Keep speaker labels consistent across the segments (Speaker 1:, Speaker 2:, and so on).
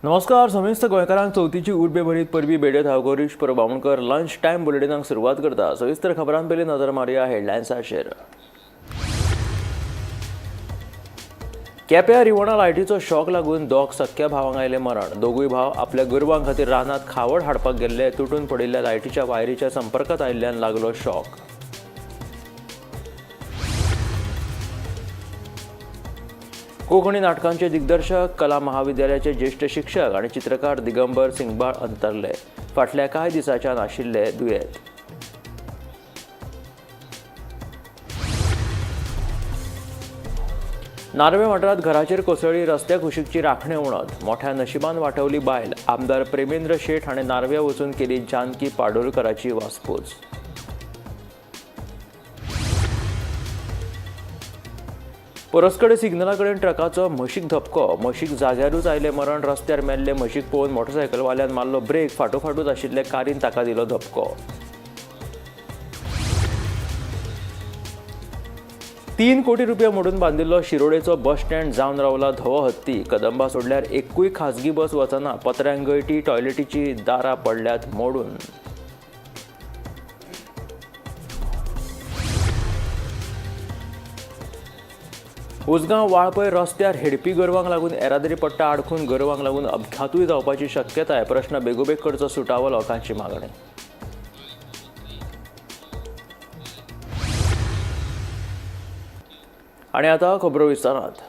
Speaker 1: नमस्कार समेस्त गोंयकारांक चवथीची उर्बे भरीत परबी भेटयत हांव गौरीश परब बामणकर लंच टायम बुलेटिनाक सुरवात करता. सविस्तर खबरां पयलीं नजर मारुया हेडलायन्साचेर. केप्यां रिवणा लायटीचो शॉक लागून दोग सख्या भावांक आयलें मरण. दोगूय भाव आपल्या गोरवां खातीर रानांत खावड हाडपाक गेल्ले. तुटून पडिल्ल्या लायटीच्या वायरीच्या संपर्कात आयिल्ल्यान लागलो शॉक. कोंकणी नाटकांचे दिग्दर्शक, कला महाविद्यालयाचे ज्येश्ठ शिक्षक आणि चित्रकार दिगंबर सिंगबाळ अंतरले. फाटल्या कांय दिसांच्यान आशिल्ले दुयेंत. नार्वे वाठारांत घराचेर कोसळ्ळी रस्त्या कुशीकची राखणे उणत. मोठ्या नशिबान वाटवली बायल. आमदार प्रेमेंद्र शेट हाणें नार्व्या वचून केली जानकी पाडोलकराची वासपूस. पोरस्कडे सिग्नला कडेन ट्रकाचो म्हशीक धपको. म्हशीक जाग्यारूच आयलें मरण. रस्त्यार मेल्ले म्हशीक पळोवन मोटरसायकलवाल्यान मारलो ब्रेक. फाटोफाटूच आशिल्ले कारीन ताका दिलो धपको. 3 कोटी रुपया मोडून बांदिल्लो शिरोडेचो बस स्टँड जावन रावला धवो हत्ती. कदंबा सोडल्यार एकूय खाजगी बस वचना. पत्र्यांक गळटी, टॉयलेटीची दारां पडल्यात मोडून. उसगांव वाळपय रस्त्यार हेडपी गोरवांक लागून येरादारी पट्टा आडखून गोरवांक लागून अपघातूय जावपाची शक्यताय. प्रश्न बेगोबेग करचो सुटावो लोकांची मागणी. आनी आतां खबरो विस्तारांत.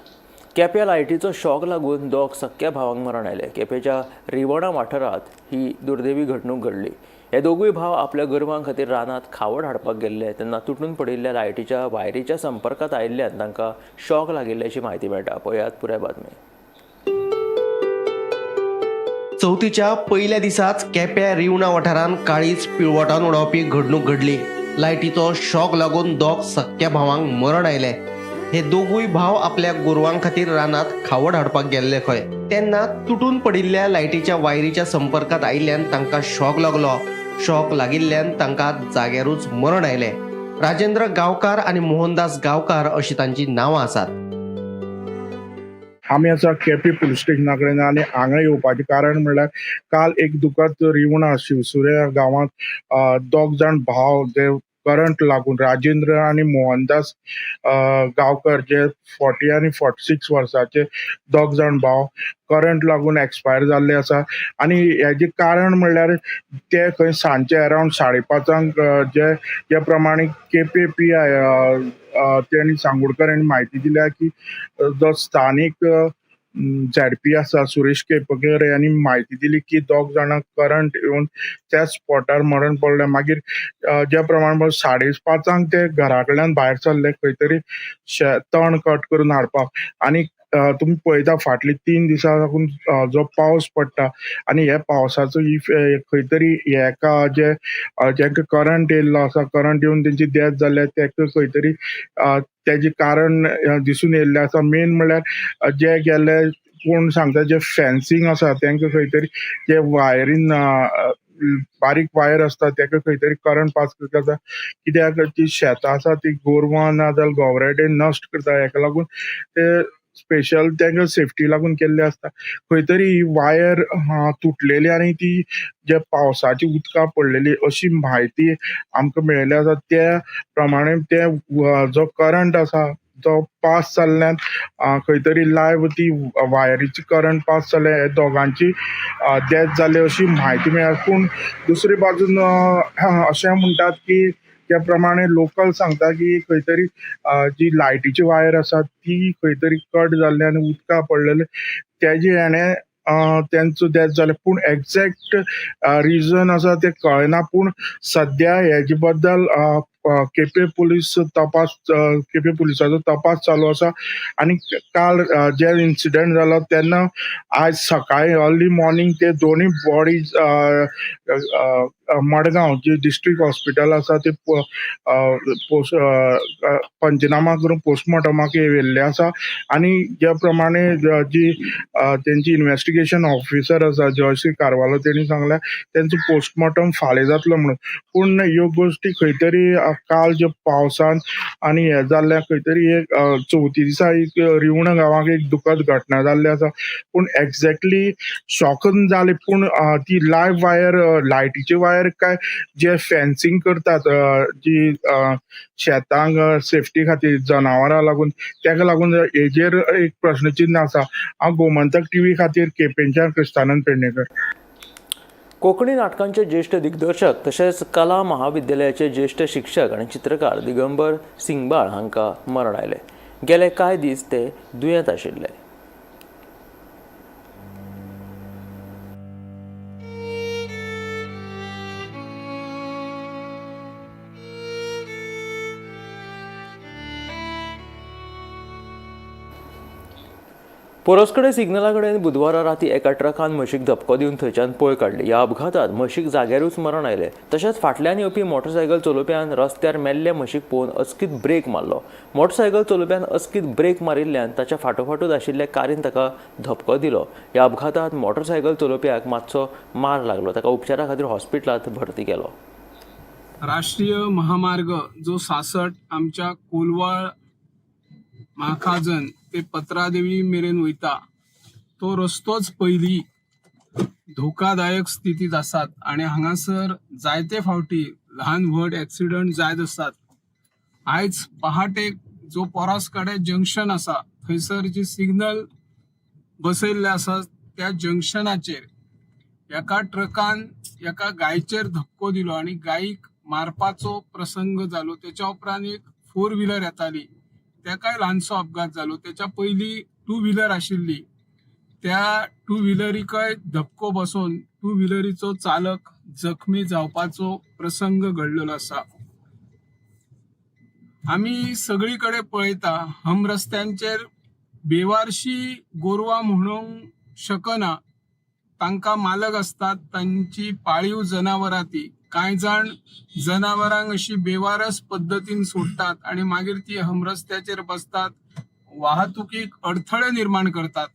Speaker 1: केप्यां लायटीचो शॉक लागून दोग सख्या भावांक मरण आयलें. केपेंच्या रिवणा वाठारांत ही दुर्दैवी घडणूक घडली. हे दोगूय भाव आपल्या गोरवां खातीर रानांत खावड हाडपाक गेल्ले तेन्ना तुटून पडिल्ल्या लायटीच्या वायरीच्या संपर्कात आयिल्ल्यान तांकां शॉक लागिल्ल्याची म्हायती मेळटा. पळयात पुराय बातमी.
Speaker 2: चवथीच्या पयल्या दिसाच केप्यां रिवणा वाठारांत काळीज पिळवटान उडोवपी घडणूक घडली. लायटीचो शॉक लागून दोग सख्या भावांक मरण आयलें. हे दोगूय भाव आपल्या गोरवां खातीर रानांत खावड हाडपाक गेल्ले खंय, तेन्ना तुटून पडिल्ल्या लायटीच्या वायरीच्या संपर्कात आयिल्ल्यान तांकां शॉक लागलो. शॉक लागिल्ल्यान तांकां जाग्यारूच मरण आयलें. राजेंद्र गांवकार आनी मोहनदास गांवकार अशी तांची नांवां आसात.
Speaker 3: आमी आसा केपी पुलीस स्टेशना कडेन आनी हांगा येवपाचें कारण म्हणल्यार काल एक दुखद रिवणा शिवसुऱ्या गांवांत दोग जाण भाव जे करंट लागून राजेंद्र आनी मोहनदास गांवकर जे 40 आनी 46 वर्साचे दोग जाण भाव करंट लागून एक्सपायर जाल्ले आसा. आनी हेजें कारण म्हणल्यार ते खंय सांजचे अरावंड 5:30 जे जे प्रमाणे केपी पी I तेणी सांगोडकर हांणी म्हायती दिल्या की जो स्थानीक झेडपी आसा सुरेश केपकर यांनी म्हायती दिली की दोग जाणांक करंट येवन त्या स्पॉटार मरण पडलें. मागीर ज्या प्रमाणे 5:30 ते घरा कडल्यान भायर सरले खंय तरी तण कट करून हाडपाक. आनी तुमी पळयता फाटली 3 दिसां साकून जो पावस पडटा आनी ह्या पावसाचो खंय तरी हेका जे जेंका करंट येयल्लो आसा, करंट येवन तेंची डेथ जाल्या तेका खंय तरी तेजें कारण दिसून येयल्लें आसा. मेन म्हणल्यार जे गेल्ले कोण सांगता जे फेन्सिंग आसा तेंका खंय तरी जे वायरीन बारीक वायर आसता तेका खंय तरी करंट पास करता. कित्याक ती शेतां आसा ती गोरवां ना जाल्यार गोवरेडे नश्ट करता. हेका लागून ते स्पेशल तेंका सेफ्टी लागून केल्ले आसता. खंय तरी ही वायर तुटलेली आनी ती जे पावसाची उदकां पडलेली अशी म्हायती आमकां मेळिल्ली आसा. त्या प्रमाणे ते जो करंट आसा तो पास जाल्ल्यान खंय तरी लायव्ह ती वायरीची करंट पास जाल्या हे दोगांची डेथ जाली अशी म्हायती मेळ्ळ्या. पूण दुसरे बाजून अशें म्हणटात की त्या प्रमाणे लोकल सांगता की खंय तरी जी लायटीची वायर आसा ती खंय तरी कट जाल्ली आनी उदकां पडलेले तेजे हेणें तेंचो डेथ जालें. पूण एग्जॅक्ट रिजन आसा तें कळना. पूण सद्या हेजे बद्दल केपे पुलीस तपास केपे पुलिसाचो तपास चालू आसा. आनी काल जे इन्सिडंट जालो तेन्ना आज सकाळी अर्ली मॉर्निंग ते दोनूय बॉडीज मडगांव जे डिस्ट्रिक्ट हॉस्पिटल आसा ते पंचनामा करून पोस्टमॉर्टमाक व्हेल्ले आसा. आनी ज्या प्रमाणे जी तेंची इन्वेस्टिगेशन ऑफिसर आसा जयश्री कारवालो तेणी सांगलें तेंचो पोस्टमॉर्टम फाल्यां जातलो म्हणून. पूण ह्यो गोश्टी खंय तरी काल जे पावसान आनी हे जाल्ल्या खंय तरी एक चवथी दिसा एक रिवणा गांवाक एक दुखद घटना जाल्ली आसा. पूण एग्जॅक्टली शॉकन जाले, पूण ती लायव्ह वायर लायटीची वायर काय जे फेन्सिंग करतात जी शेतांक सेफ्टी खातीर जनावरां लागून तेका लागून हेजेर एक प्रश्नचिन्ह आसा. हांव गोमंतक टीव्ही खातीर केपेंच्यान क्रिस्तानंद पेडणेकर.
Speaker 1: कोंकणी नाटकांचे ज्येश्ठ दिग्दर्शक तशेंच कला महाविद्यालयाचे ज्येश्ठ शिक्षक आनी चित्रकार दिगंबर सिंगबाळ हांकां मरण आयलें. गेले कांय दीस ते दुयेंत आशिल्ले. पोरस्कडे सिग्नला कडेन बुधवारा राती एका ट्रकान म्हशीक धपको दिवन थंयच्यान पळ काडली. ह्या अपघातांत म्हशीक जाग्यारूच मरण आयलें. तशेंच फाटल्यान येवपी मोटरसायकल चलोवप्यान रस्त्यार मेल्ले म्हशीक पळोवन अचकीत ब्रेक मारलो. मोटरसायकल चलोवप्यान अचकीत ब्रेक मारिल्ल्यान ताच्या फाटोफाटूच आशिल्ल्या कारीन ताका धपको दिलो. ह्या अपघातांत मोटरसायकल चलोवप्याक मातसो मार लागलो. ताका उपचारा खातीर हॉस्पिटलांत भरती केलो.
Speaker 4: राष्ट्रीय महामार्ग जो 66 आमच्या कोलवाळ महाखाजन ते पत्रादेवी मेरेन वयता तो रस्तोच पयली धोकादायक स्थितीत आसात आणि हांगासर जायते फावटी ल्हान व्हड एक्सिडंट जायत आसात. आयज पहाटे जो पोरासकडे जंक्शन आसा थंयसर जी सिग्नल बसयल्ले आसा त्या जंक्शनाचेर एका ट्रकान एका गायचेर धपको दिलो आणि गायीक मारपाचो प्रसंग जालो. त्याच्या उपरांत एक फोर व्हिलर येताली तेकाय ल्हानसो अपघात जालो. त्याच्या पयली टू व्हिलर आशिल्ली त्या टू व्हिलरीकय धपको बसून टू व्हिलरीचो चालक जखमी जावपाचो प्रसंग घडलेलो आसा. आमी सगळी कडेन पळयता हमरस्त्यांचेर बेवारशी गोरवां म्हणूंक शकना, तांकां मालक आसतात, तांची पाळीव जनावरां ती. कांय जाण जनावरांक अशी बेवारस पद्दतीन सोडटात आनी मागीर ती हमरस्त्याचेर बसतात, वाहतुकीक अडथळे निर्माण करतात.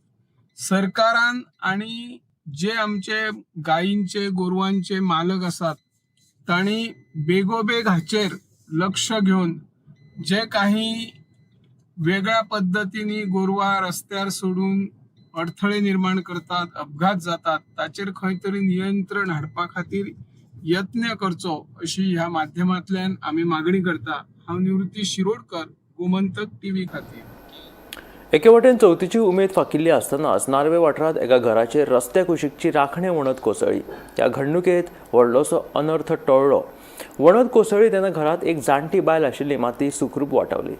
Speaker 4: सरकारान आनी जे आमचे गायींचे गोरवांचे मालक आसात तांणी बेगोबेग हाचेर लक्ष घेवन जे काही वेगळ्या पद्दतींनी गोरवां रस्त्यार सोडून अडथळे निर्माण करतात, अपघात जातात, ताचेर खंय तरी नियंत्रण हाडपा खातीर यत्न करचो अशी ह्या माध्यमांतल्यान आमी मागणी करता. हांव निवृत्ती शिरोडकर, गोमंतक टीव्ही खातीर.
Speaker 1: एके वटेन चवथीची उमेद फाकिल्ली आसतनाच नार्वे वाठारांत एका घराचेर रस्त्या कुशीकची राखणे वणत कोसळ्ळी. ह्या घडणुकेंत व्हडलोसो अनर्थ टळ्ळो. वणत कोसळ्ळी तेन्ना घरांत एक जाणटी बायल आशिल्ली, मात ती सुखरूप वाटावली.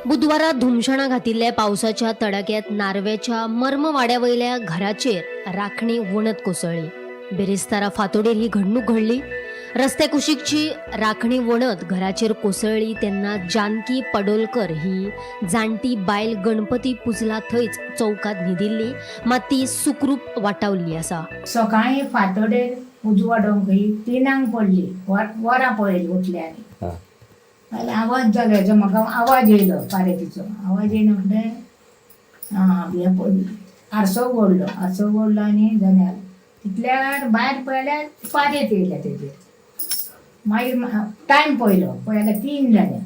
Speaker 5: बुधवारा धुमशणां घातिल्ल्या पावसाच्या तडाक्यात नार्वेच्या मर्मवाड्या वयल्या घराचेर राखणी वणत कोसळ्ळी. बिरेस्तारा फांतोडेर ही घडणूक घडली. रस्त्या कुशीकची राखणी वणत घराचेर कोसळ्ळी तेन्ना जानकी पडोलकर ही जाणटी बायल गणपती पुजला थंयच चौकात न्हिदिल्ली, मात ती सुखरूप वाटावल्ली आसा.
Speaker 6: सकाळी फांतोडेर उजवाडोंक ही 3 पडली. वरां पळयली उठली आनी मागीर आवाज जालो हेजो, म्हाका आवाज येयलो पारेतीचो आवाज येयना फुडें हें पडली, आरसो उगडलो, आरसो उगडलो आनी जनेल तितल्यार भायर पळयल्यार पारेत येयल्या तेजेर. मागीर टायम पळयलो, पळयल्यार 3 जाले.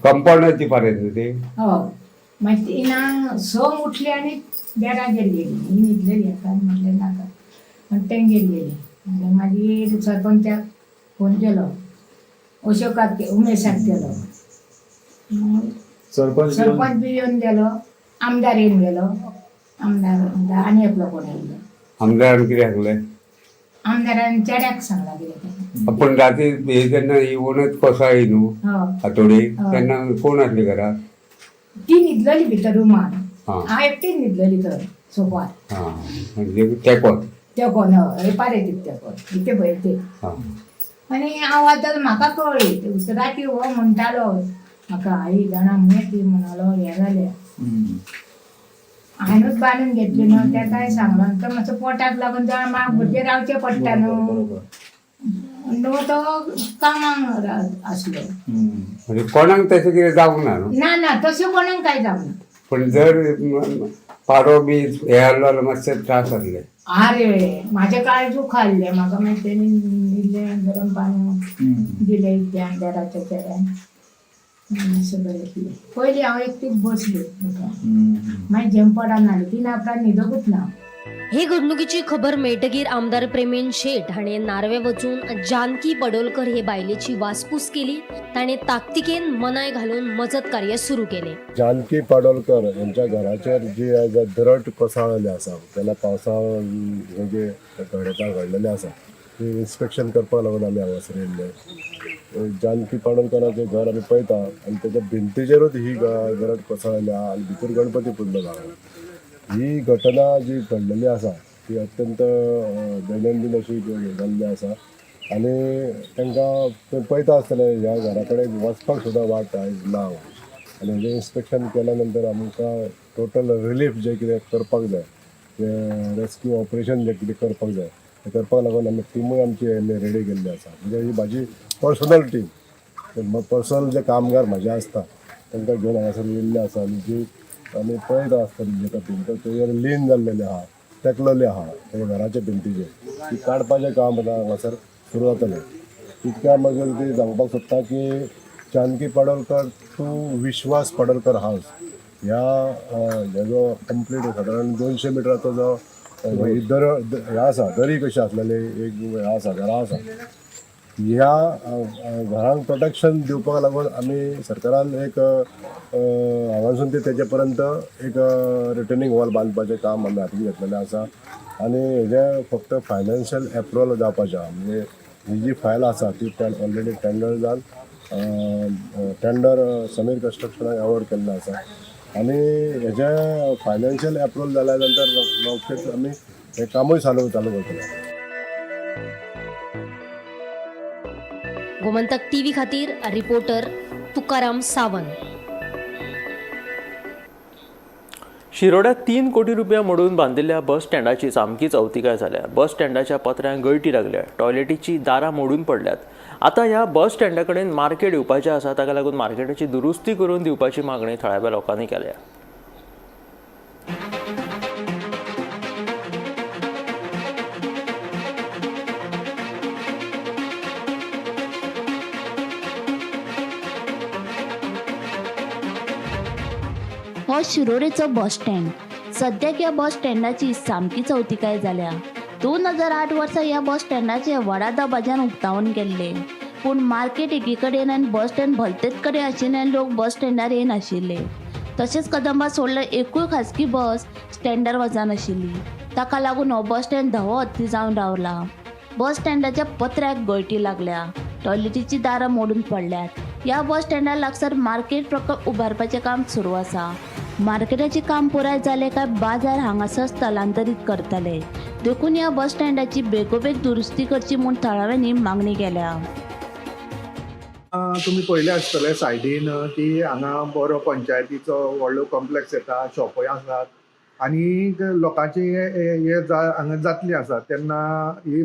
Speaker 7: कंपाऊंडाची पारेत न्हू ती?
Speaker 6: हय. मागीर 3 संक उठली आनी देरागेर गेली. ही न्हिदलेली आसा म्हटलें नाका आनी तेंगेर गेली. आनी मागीर सरपंचाक फोन केलो, अशोकाक उमेशाक केलो, सरपंच बी येवन गेलो, आमदार येवन गेलो, आमदार आनी एकलो कोण येयल्लो.
Speaker 7: आमदारान कितें सांगलें?
Speaker 6: आमदारान चेड्याक सांगलां कितें तें.
Speaker 7: पूण राती हे जेन्ना ही वणत कोसळ्ळी न्हू
Speaker 6: हय.
Speaker 7: फांतोडेर
Speaker 6: हय.
Speaker 7: तेन्ना कोण आसली घरात?
Speaker 6: ती न्हिदलेली भितर रुमान.
Speaker 7: हां.
Speaker 6: हांव एकटी न्हिदलेली थंय सोफार.
Speaker 7: हां, म्हणजे तेकोत.
Speaker 6: तेकोन हय, पारेतीक तेकोन इथे पळय ते.
Speaker 7: हां.
Speaker 6: आनी आवाज जालो म्हाका कळ्ळी. राती हो म्हणटालो म्हाका, आई जाणा मगे ती म्हणालो हें जालें हांवेनूच बांदून घेतली न्हू, तेकाय सांगलां. तो मातसो पोटाक लागून जाण म्हाका भुरगें रावचें पडटा न्हू, न्हू तो कामाक आसलो.
Speaker 7: म्हणजे कोणाक तशें कितें जावंक ना न्हू?
Speaker 6: ना ना, तशें कोणाक कांय जावना.
Speaker 7: पण जर पारो बी हे आसलो जाल्यार मातशे त्रास जातले.
Speaker 6: आरे म्हाजें काळजू खाल्लें म्हाका मागीर तेणी इल्लें गरम पाणी दिलें इतलें अंधाराच्या चेड्यान मातशें बरें जालें. पयलीं हांव एकटीच बसली मागीर झेम पडना तीन आपणाक न्हिदकूच ना.
Speaker 5: हे घडणुकीची खबर मेळटगीर आमदार प्रेमेन शेट हाणें नार्वे वचून जानकी पडोलकर हे बायलेची वासपूस केली. ताणें ताकतिकेन मनाय घालून मजत कार्य सुरू केलें.
Speaker 8: जानकी पाडोलकर यांच्या घराचेर जी आयज दरट कोसळलेली आसा, तेन्ना पावसा हे जे घडता घडलेलें आसा ती इन्स्पेक्शन करपाक लागून आमी हांगासर येयल्ले. जानकी पाडोलकराचें घर आमी पळयता आनी तेच्या भिंतीचेरूच ही दरट कोसळलेली आहा आनी भितर गणपती पुजलो आहा. ही घटना जी घडलेली आसा ती अत्यंत दैनंदीन अशी जाल्ली आसा आनी तांकां पळयता आसतले ह्या घरा कडेन वचपाक सुद्दां वाट आयज ना. आनी हेजें इन्स्पेक्शन केल्या नंतर आमकां टोटल रिलीफ जें कितें करपाक जाय, जें रेस्क्यू ऑपरेशन जें कितें करपाक जाय तें करपाक लागून आमी टिमूय आमची रेडी केल्ली आसा. म्हणजे ही म्हाजी पर्सनल टीम, पर्सनल जे कामगार म्हाजे आसता तांकां घेवन हांगासर येयल्ले आसा. आनी जी आमी पळयता आसतली जेका भिंत थंय लीन जाल्लेली आहा, तेकलेली आहा त्या घराच्या भिंतीचेर, ती काडपाचें काम आतां हांगासर सुरू जातलें. इतक्या मागीर ती सांगपाक सोदता की जानकी पाडोलकर टू विश्वास पाडोलकर हावस ह्या हेजो कंप्लीट सादारण 200 मिटराचो जो ही दर हे आसा, दरी कशी आसलेली एक हे आसा, घरां आसा, ह्या घरांक प्रोटेक्शन दिवपाक लागून आमी सरकारान एक हांगासून ते तेजे पर्यंत एक रिटर्निंग वॉल बांदपाचें काम आमी हातीन घेतलेलें आसा. आनी हेजें फक्त फायनान्शियल एप्रुवल जावपाचें आहा. म्हणजे ही जी फायल आसा ती ऑलरेडी टेंडर जावन टेंडर समीर कन्स्ट्रक्शनाक अवॉर्ड केल्लें आसा आनी हेजें फायनान्शियल एप्रुवल जाल्या नंतर रोखडेंच आमी हें कामूय चालू चालू करतले.
Speaker 5: गोमंतक टीव्ही खातीर रिपोर्टर तुकाराम सावंत.
Speaker 1: शिरोड्यात 3 कोटी रुपया मोडून बांदिल्ल्या बस स्टँडाची सामकीच अवतिकाय जाल्या. बस स्टँडाच्या पत्र्यांक गळटी लागल्या, टॉयलेटीची दारां मोडून पडल्यात. आतां ह्या बस स्टँडा कडेन मार्केट येवपाचें आसा, ताका लागून मार्केटाची दुरुस्ती करून दिवपाची मागणी थळाव्या लोकांनी केल्या.
Speaker 9: हो शिरोडेचो बस स्टँड. सद्याक ह्या बस स्टँडाची सामकीच अवतिकाय जाल्या. 2008 वर्सा ह्या बस स्टँडाचें व्हडा दबाज्यान उक्तावण केल्लें, पूण मार्केट एकी कडेन आनी बस स्टँड भलतेच कडेन आशिल्ल्यान लोक बस स्टँडार येनाशिल्ले. तशेंच कदंबा सोडल्यार एकूय खाजगी बस स्टँडार वचनाशिल्ली. ताका लागून हो बस स्टँड धवो हत्ती जावन रावला. बस स्टँडाच्या पत्र्याक गळटी लागल्या, टॉयलेटीचीं दारां मोडून पडल्यात. ह्या बस स्टँडा लागसार मार्केट प्रकल्प उबारपाचें काम सुरू आसा. मार्केटाचें काम पुराय जालें काय बाजार हांगासर स्थलांतरीत करतले. देखून ह्या बस स्टँडाची बेगोबेग दुरुस्ती करची म्हूण थळाव्यांनी मागणी केल्या.
Speaker 10: तुमी पळयलें आसतलें सायडीन की हांगा बरो पंचायतीचो व्हडलो कॉम्प्लेक्स येता, शॉपय आसात आनी लोकांची हे हांगा जातली आसा. तेन्ना ही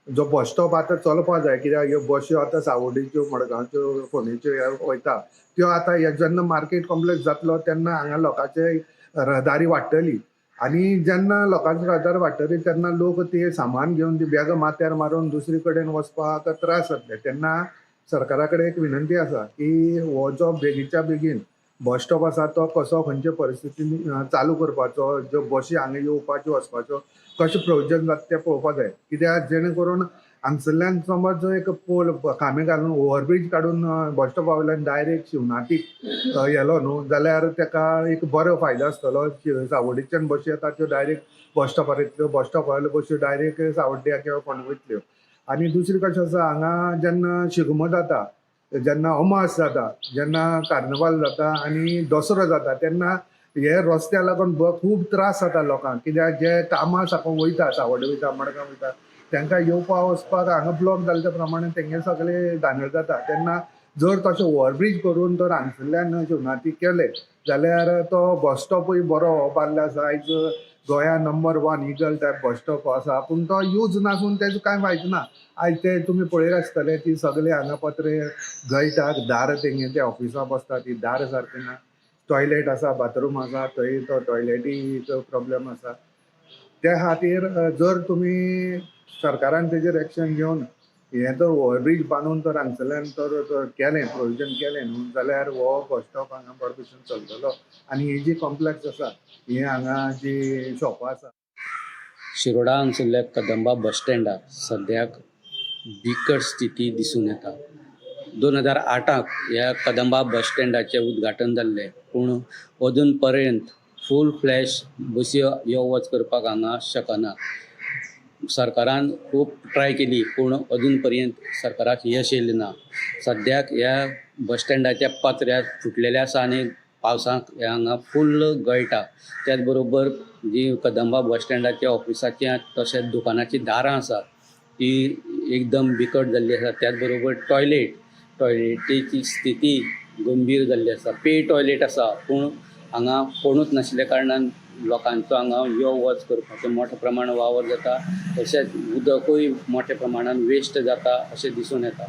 Speaker 10: जो बस स्टॉप आतां चलपा जाय, कित्याक ह्यो बश्यो आतां सावड्डेच्यो, मडगांवच्यो, फोंडेच्यो ह्यो वयता त्यो आतां हे जेन्ना मार्केट कॉम्प्लेक्स जातलो तेन्ना हांगा लोकांचे रहदारी वाडटली आनी जेन्ना लोकांची रहदारी वाडटली तेन्ना लोक ते सामान घेवन ती बॅगां माथ्यार मारून दुसरे कडेन वचपाक त्रास जातले. तेन्ना सरकारा कडेन एक विनंती आसा की हो जो बेगीच्या बेगीन बस स्टॉप आसा तो कसो खंयचे परिस्थितीन चालू करपाचो, ज्यो बशी हांगा येवपाच्यो वचपाच्यो कशें प्रोविजन जाता तें पळोवपाक जाय. कित्याक जेणे करून हांगसरल्यान समज जो एक पोल खांबे घालून ओवरब्रीज काडून बस स्टॉपा वयल्यान डायरेक्ट शिवनाथीक येलो न्हू जाल्यार तेका एक बरो फायदो आसतलो. सावड्डेच्यान बशी येता त्यो डायरेक्ट बस स्टॉपार येतल्यो, बस स्टॉपा वयल्यो बश्यो डायरेक्ट सावड्ड्या किंवा फोंड्या वयतल्यो. आनी दुसरी कशें आसा, हांगा जेन्ना शिगमो जाता, जेन्ना अमास जाता, जेन्ना कार्निवाल जाता आनी दसरो जाता तेन्ना हे रस्त्या लागून खूब त्रास जाता लोकांक. कित्याक जे कामां साकून वयता, सावड्डे वयता, मडगांव वयता, तांकां येवपा वचपाक हांगा ब्लॉक जाल्ल्या प्रमाणे तेंगे सगळे धांदळ जाता. तेन्ना जर तशें ओवरब्रीज करून तर हांगसरल्यान शिवनाथी केले जाल्यार तो बस स्टॉपूय बरो बांदलो आसा. आयज गोंया number 1 eagle type bus stop आसा, पूण तो यूज नासून तेजो कांय फायदो ना. आयज ते तुमी पळयले आसतले की सगळे हांगा पत्रे गळटात, दार तेंगे ते ऑफिसां बसता ती दार सारकें ना, टॉयलेट आसा, बाथरूम आसा, थंय तो टॉयलेटीचो प्रॉब्लेम आसा. त्या खातीर जर तुमी सरकारान तेजेर एक्शन घेवन हें तर ओवरब्रीज बांदून तर हांगसरल्यान तर केलें, प्रोविजन केलें न्हू, जाल्यार हो बस स्टॉप हांगा बरे भशेन चलतलो आनी ही जी कॉम्प्लेक्स आसा, ही हांगा जी शॉपां आसा.
Speaker 11: शिरोडा हांगसरल्या कदंबा बस स्टँडार सद्याक बिकट स्थिती दिसून येता. 2008 ह्या कदंबा बस स्टँडाचें उद्घाटन जाल्लें, पूण अजून पर्यंत फूल फ्लॅश बसी यो वच करपाक हांगा शकना. सरकारान खूब ट्राय केली, पूण अजून पर्यंत सरकाराक यश येयलें ना. सद्याक ह्या बस स्टँडाच्या पत्र्याक फुटलेले आसा आनी पावसाक हांगा फुल्ल गळटा. त्याच बरोबर जी कदंबा बस स्टँडाच्या ऑफिसाची तशेंच दुकानाची दारां आसात ती एकदम बिकट जाल्ली आसा. त्याच बरोबर टॉयलेटीची स्थिती गंभीर जाल्ली आसा. पे टॉयलेट आसा, पूण हांगा कोणूच नाशिल्ल्या कारणान लोकांचो हांगा यो वच करपाचो मोठ्या प्रमाणान वावर जाता. तशेंच उदकूय मोठ्या प्रमाणान वेस्ट जाता अशें दिसून येता.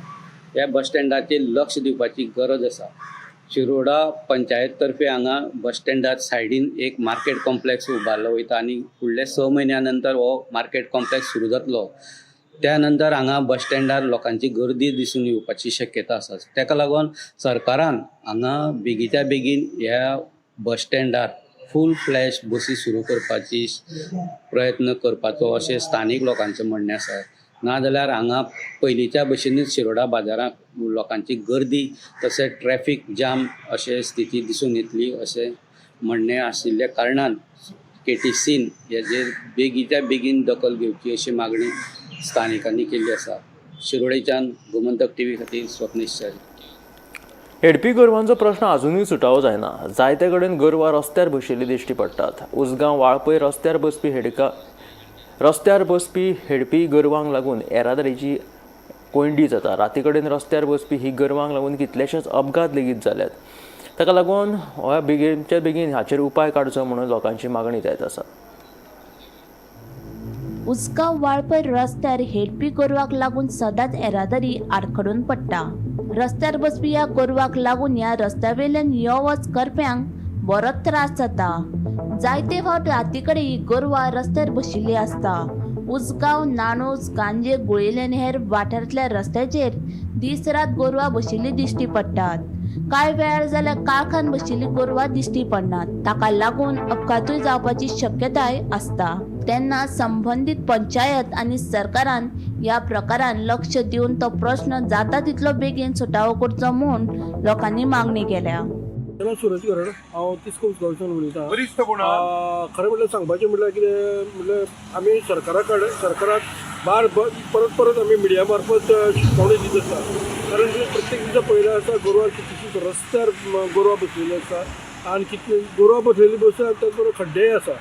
Speaker 11: ह्या बस स्टँडाचेर लक्ष दिवपाची गरज आसा. शिरोडा पंचायत तर्फे हांगा बस स्टँडार सायडीन एक मार्केट कॉम्प्लेक्स उबारलो वयता आनी फुडल्या 6 म्हयन्या नंतर हो मार्केट कॉम्प्लेक्स सुरू जातलो. त्या नंतर हांगा बस स्टँडार लोकांची गर्दी दिसून येवपाची शक्यता आसा. ताका लागून सरकारान हांगा बेगीच्या बेगीन ह्या बस स्टँडार फूल फ्लॅश बसी सुरू करपाची प्रयत्न करपाचो अशें स्थानीक लोकांचें म्हणणें आसा. नाजाल्यार हांगा पयलींच्या भशेनूच शिरोडा बाजारांत लोकांची गर्दी तशेंच ट्रॅफीक जाम अशें स्थिती दिसून येतली अशें म्हणणें आशिल्ल्या कारणान केटीसीन हेजेर बेगीच्या बेगीन दखल घेवची अशी मागणी स्थानिकांनी केल्ली आसा. शिरोडेच्यान गोमंतक टीव्ही खातीर स्वप्नेश च्यारी.
Speaker 1: हेडपी गोरवांचो प्रश्न अजुनूय सुटावो जायना. जायते कडेन गोरवां रस्त्यार बशिल्ली दिश्टी पडटात. उसगांव वाळपय रस्त्यार बसपी हेडपी गोरवांक लागून येरादारीची कोंयडी जाता. राती कडेन रस्त्यार बसपी ही गोरवांक लागून कितलेशेच अपघात लेगीत जाल्यात. ताका लागून हो बेगीनच्या बेगीन हाचेर उपाय काडचो म्हणून लोकांची मागणी जायत आसा.
Speaker 9: उसगांव वाळपय रस्त्यार हेडपी गोरवाक लागून सदांच येरादारी आडखडून पडटा. रस्त्यार बसपी ह्या गोरवाक लागून ह्या रस्त्यावेल्यान यो वच करप्यांक बरोच त्रास जाता. जायते फावट राती कडेन ही गोरवां रस्त्यार बशिल्ली आसता. उसगांव, नाणूस, गांजे, गुळेली आनी हेर वाठारांतल्या रस्त्याचेर दीस रात गोरवां बशिल्ली दिश्टी पडटात. कांय वेळार जाल्यार काळखान बशिल्ली गोरवां दिश्टी पडनात. ताका लागून अपघातूय जावपाची शक्यताय आसता. तेन्ना संबंदीत पंचायत आनी सरकारान ह्या प्रकारान लक्ष दिवन तो प्रश्न जाता तितलो बेगीन सुटावो करचो म्हूण लोकांनी मागणी केल्या.
Speaker 12: सुरज गरड, हांव तिस्को उसगांवच्यान उलयतां. खरें म्हटल्यार सांगपाचें म्हटल्यार कितें म्हटल्यार आमी सरकारा कडेन सरकाराक बार परत परत आमी मिडिया मार्फत शिटकावणी दित आसता. कारण प्रत्येक दिसा पळयलें आसा गोरवां कितलीशींच रस्त्यार गोरवां बसलेली आसा आनी कितली गोरवां बसलेली बसतात त्याच बरोबर खड्डेय आसा.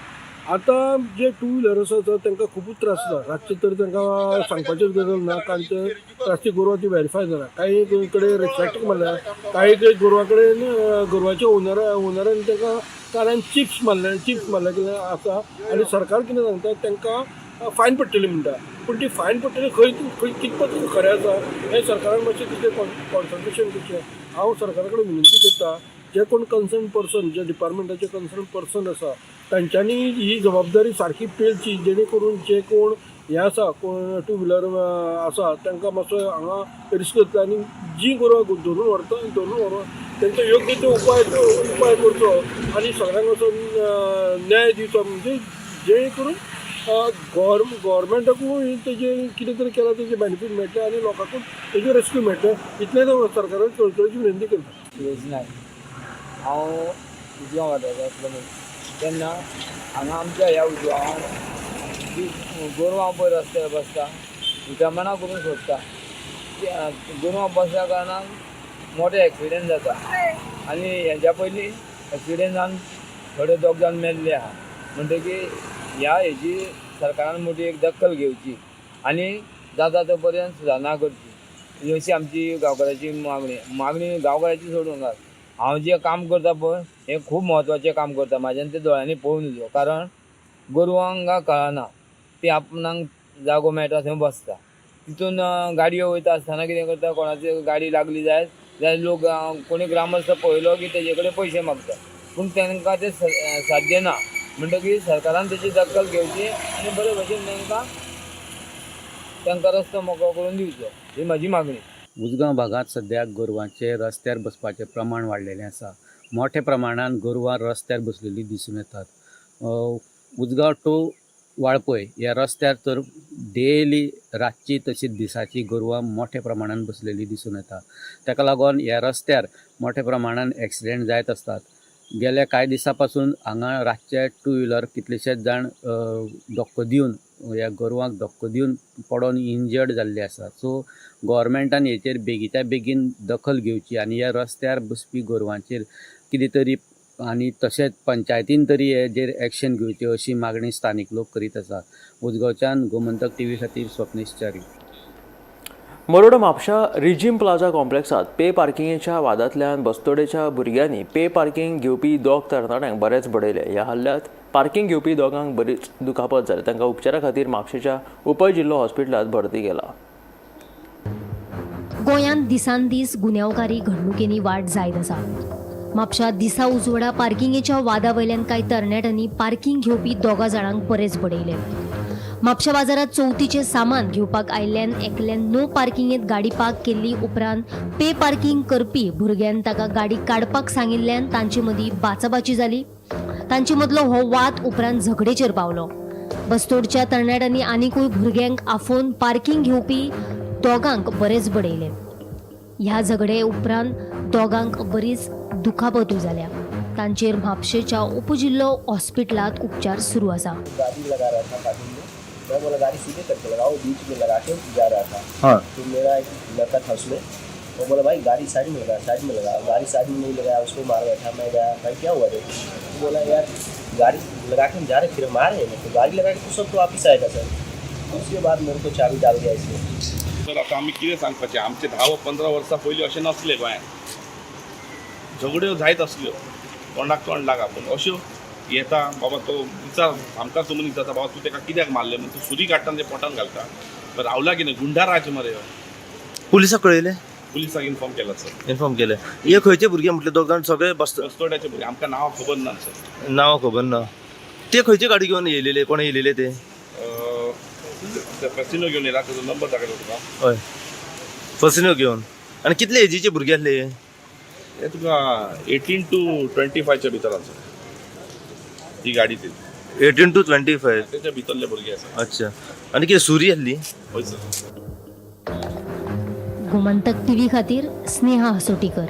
Speaker 12: आतां जे टू व्हिलर्स आसा तांकां खुबूच त्रास जाता. रातचे तर तांकां सांगपाचीच गरज ना, कारण ते रातची गोरवां ती व्हेरीफाय जाता. कांय कडेन रिफ्लेक्ट मारल्या, कांय कडेन गोरवां कडेन गोरवाच्या ओनरान तांकां कानान चिप्स मारले कितें आसा. आनी सरकार कितें सांगता तांकां फायन पडटली म्हणटा, पूण ती फायन पडटली खंय खंय कितपत खरें आसा हें सरकारान मातशें तिचें कॉन्संट्रेशन करचें. हांव सरकारा कडेन विनंती करता, जे कोण कन्सर्न पर्सन, जे डिपार्टमेंटाचे कन्सर्न पर्सन आसा तांच्यांनी ही जबाबदारी सारकी पेलची, जेणे करून जे कोण हें आसा कोण टू व्हिलर आसा तांकां मातसो हांगा रिस्क जातलो आनी जी गोरवां धरून व्हरता धरून व्हरून तांचो योग्य तो उपाय करचो आनी सगळ्यांक असो न्याय दिवचो, म्हणजे जेणे करून गव्हर्मेंटाकूय तेजेर कितें तरी केलां तेजें बेनिफीट मेळटलें आनी लोकांकूय तेजें रेस्क्यू मेळटलें. इतलें सरकारान कळकळीची विनंती करता.
Speaker 13: सुरेश नायक, हांव उजगांव वाठारांतलो मनीस. तेन्ना हांगा आमच्या ह्या उजगांवान जी गोरवां पळय रस्त्यार बसता विटंबना करून सोडटा. गोरवां बसल्या कारणान मोठे एक्सिडेंट जाता आनी हेच्या पयलीं एक्सिडेंट जावन थोडे दोग जाण मेल्ले आहा. म्हणटकीर ह्या हेजी सरकारान मोठी एक दखल घेवची आनी जाता तो पर्यंत सुदारणा करची अशी आमची गांवकाराची मागणी. मागणी गांवकाराची सोडून घाल, हांव जें काम करता पळय हें खूब म्हत्वाचें काम करता, म्हाज्यान तें दोळ्यांनी पळोवन दिलो. कारण गोरवांक कळना, ती आपणाक जागो मेळटा थंय बसता. तितून गाडयो वयता आसतना कितें करता, कोणाची गाडी लागली जायत जाल्यार लोक कोणी ग्रामस्थ पळयलो की तेजे कडेन पयशे मागता, पूण तांकां तें साध्य ना. म्हणटकीर सरकारान तेची दखल घेवची आनी बरे भशेन तांकां तांकां रस्तो मोकळो करून दिवचो, ही म्हाजी मागणी.
Speaker 11: उजगांव भागांत सद्याक गोरवांचे रस्त्यार बसपाचें प्रमाण वाडलेलें आसा. मोठ्या प्रमाणान गोरवां रस्त्यार बसलेलीं दिसून येतात. उजगांव टू वाळपय ह्या रस्त्यार तर डेली रातची तशीच दिसाची गोरवां मोठ्या प्रमाणान बसलेली दिसून येता. ताका लागून ह्या रस्त्यार मोठ्या प्रमाणान एक्सिडेंट जायत आसतात. गेल्या कांय दिसां पासून हांगा रातचे टू व्हिलर कितलेशेच जाण धक्को दिवन ह्या गोरवांक धक्को दिवन पडोन इंजर्ड जाल्ले आसा. सो गोवोरमेंटान हेचेर बेगीच्या बेगीन दखल घेवची आनी ह्या रस्त्यार बसपी गोरवांचेर कितें तरी आनी तशेंच पंचायतीन तरी हेजेर एक्शन घेवची अशी मागणी स्थानीक लोक करीत आसा. उजगांवच्यान गोमंतक टीव्ही खातीर स्वप्नेश च्यारी.
Speaker 1: मरोड म्हापशा रिजीम प्लाझा कॉम्प्लेक्सात पे पार्किंगेच्या वादांतल्यान बस्तोडेच्या भुरग्यांनी पे पार्किंग घेवपी दोग तरणाट्यांक बरेच बडयले. ह्या हल्ल्यांत पार्किंग घेवपी दोगांक बरीच दुखापत जाली. तांकां उपचारा खातीर म्हापशेच्या उपजिल्लो हॉस्पिटलांत भरती केला.
Speaker 5: गोंयांत दिसान दीस गुन्यांवकारी घडणुकेंनी वाड जायत आसा. म्हापशा दिसा उजवाडा पार्किंगेच्या वादा वयल्यान कांय तरणाट्यांनी पार्किंग घेवपी दोगा जाणांक बरेच बडयले. म्हापशा बाजारांत चवथीचें सामान घेवपाक आयिल्ल्यान एकल्यान नो पार्किंगेंत गाडी पार्क केल्ली. उपरांत पे पार्किंग करपी भुरग्यान ताका गाडी काडपाक सांगिल्ल्यान तांचे मदीं बाचाबाची जाली. तांचे मदलो हो वाद उपरांत झगडेचेर पावलो. बस्तोडच्या तरणाट्यांनी आनिकूय भुरग्यांक आफोवन पार्किंग घेवपी दोगांक बरेच बडयले. ह्या झगडे उपरांत दोगांक बरीच दुखापतूय जाल्या. तांचेर म्हापशेच्या उपजिल्लो हॉस्पिटलांत उपचार सुरू आसा.
Speaker 14: गाड़ी लगा रहा था पार्किंग में, मैं बोला गाड़ी सीधे करके लगाओ, बीच में लगा के जा रहा था।
Speaker 15: हाँ।
Speaker 14: तो मेरा एक लड़का था उसमें, वो बोला भाई गाड़ी साइड में लगा, साइड में लगा। गाड़ी साइड में नहीं लगाया, उसको मार बैठा। मैं गया, भाई क्या हुआ रे? तो बोला यार गाड़ी लगा के हम जा रहे, फिर हम आ रहे हैं ना, तो गाड़ी लगा के तो सब तो वापस आएगा सर। तो उसके बाद मेरे को चाबी डाल दिया इसमें।
Speaker 16: तर आतां आमी कितें सांगपाचें, आमचे 10 वा 15 वर्सां पयलीं अशें नासलें. गोंयांत झगड्यो जायत आसल्यो, तोंडाक तोंड लागा, पूण अश्यो येता बाबा तो विचार आमकां तो मनीस जाता, बाबा तूं ताका कित्याक मारलें म्हण तूं सुरी काडटा आनी ते पोटान घालता. रावला कितें गुंडा राज मरे हो.
Speaker 15: पुलिसाक कळयलें?
Speaker 16: पुलिसाक इन्फॉर्म केला सर.
Speaker 15: इन्फॉर्म केलें. हे खंयचे भुरगे म्हटले दोग जाण सगळे
Speaker 16: बस्तोड्याचे भुरगे, आमकां नांवां खबर ना सर.
Speaker 15: नांवां खबर ना. ते खंयचे गाडी घेवन येयलेले, कोण येयलेले ते?
Speaker 16: फसिनो घेवन येयला, ताजो नंबर दाखयता तुका.
Speaker 15: हय, फसिनो घेवन. आनी कितले एजीचे भुरगे आसले
Speaker 16: हे? तुका 18 टू 25च्या भितर आसा ही गाडी ती.
Speaker 15: 18 टू 25
Speaker 16: तेच्या भितरले भुरगे आसा.
Speaker 15: अच्छा, आनी कितें सुरी आसली?
Speaker 16: हय सर.
Speaker 5: गोमंतक टीव्ही खातीर स्नेहा हसोटीकर.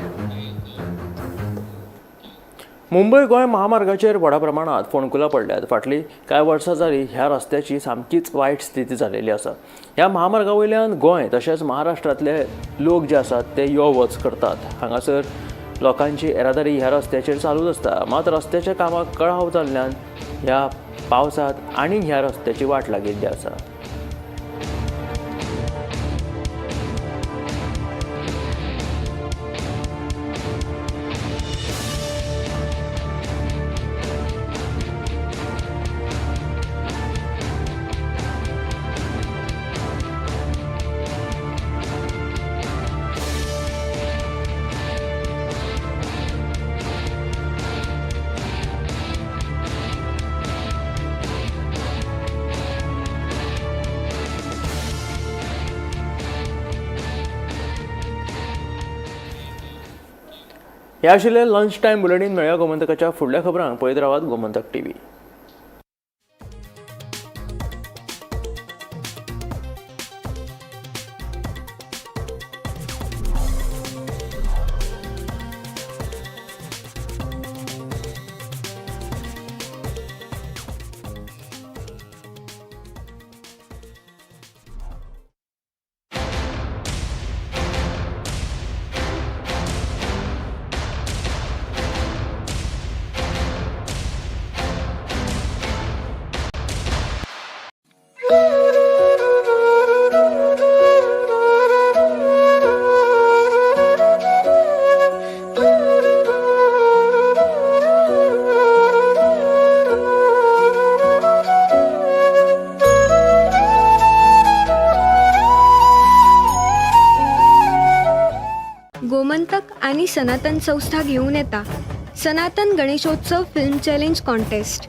Speaker 1: मुंबय गोंय महामार्गाचेर व्हडा प्रमाणात फोंडकुलां पडल्यात. फाटलीं कांय वर्सां जालीं ह्या रस्त्याची सामकीच वायट स्थिती जालेली आसा. ह्या महामार्गा वयल्यान गोंय तशेंच महाराष्ट्रांतले लोक जे आसात ते यो वच करतात. हांगासर लोकांची येरादारी ह्या रस्त्याचेर चालूच आसता. मात रस्त्याच्या कामाक कळाव जाल्ल्यान ह्या पावसांत आनी ह्या रस्त्याची वाट लागिल्ली आसा. हे आशिल्लें लंच टायम बुलेटीन. मेळया गोमंतकाच्या फुडल्या खबरांक. पळयत रावात गोमंतक टीव्ही.
Speaker 17: गोमंतक आणि सनातन संस्था घेऊन येता Sanatan Ganeshotsav film challenge contest.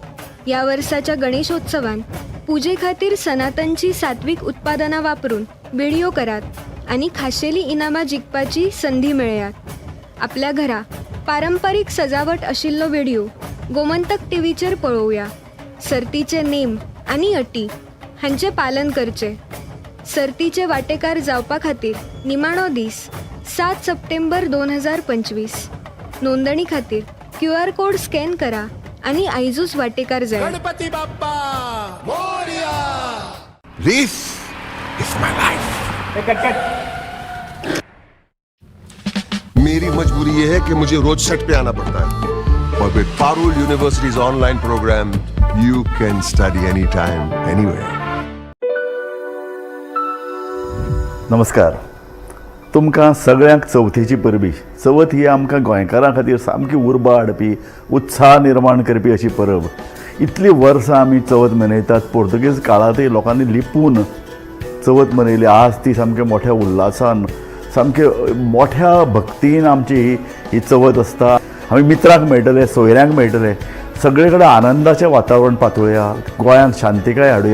Speaker 17: ह्या वर्साच्या गणेशोत्सवान पुजे खातीर सनातनची सात्वीक उत्पादनां वापरून विडियो करात आनी खाशेली इनामां जिखपाची संदी मेळयात. आपल्या घरा पारंपारीक सजावट आशिल्लो व्हिडियो गोमंतक टीव्हीचेर पळोवया. सर्तीचे नेम आनी अटी हांचें पालन करचें. सर्तीचे वांटेकार जावपा खातीर निमाणो दीस 7 सप्टेंबर 2025. नोंदणी खातीर क्यू आर कोड स्कॅन करा आनी आयजूच वांटेकार जायात.
Speaker 18: Ganpati Bappa Morya. This is my life.
Speaker 8: मेरी मजबूरी ये है कि मुझे रोज सेट पे आना पड़ता है और with Parul University's online program, you can study anytime, anywhere.
Speaker 19: नमस्कार. तुमकां सगळ्यांक चवथीची परबी. चवथ ही आमकां गोंयकारां खातीर सामकी उर्बा हाडपी, उत्साह निर्माण करपी अशी परब. इतलीं वर्सां आमी चवथ मनयतात. पोर्तुगीज काळांतय लोकांनी लिपून चवथ मनयली. आज ती सामक्या मोठ्या उल्हासान, सामके मोठ्या भक्तीन आमची ही ही चवथ आसता. आमी मित्रांक मेळटले, सोयऱ्यांक मेळटले, सगळे कडेन आनंदाचें वातावरण पातळुया, गोंयांत शांतिकाय हाडुया.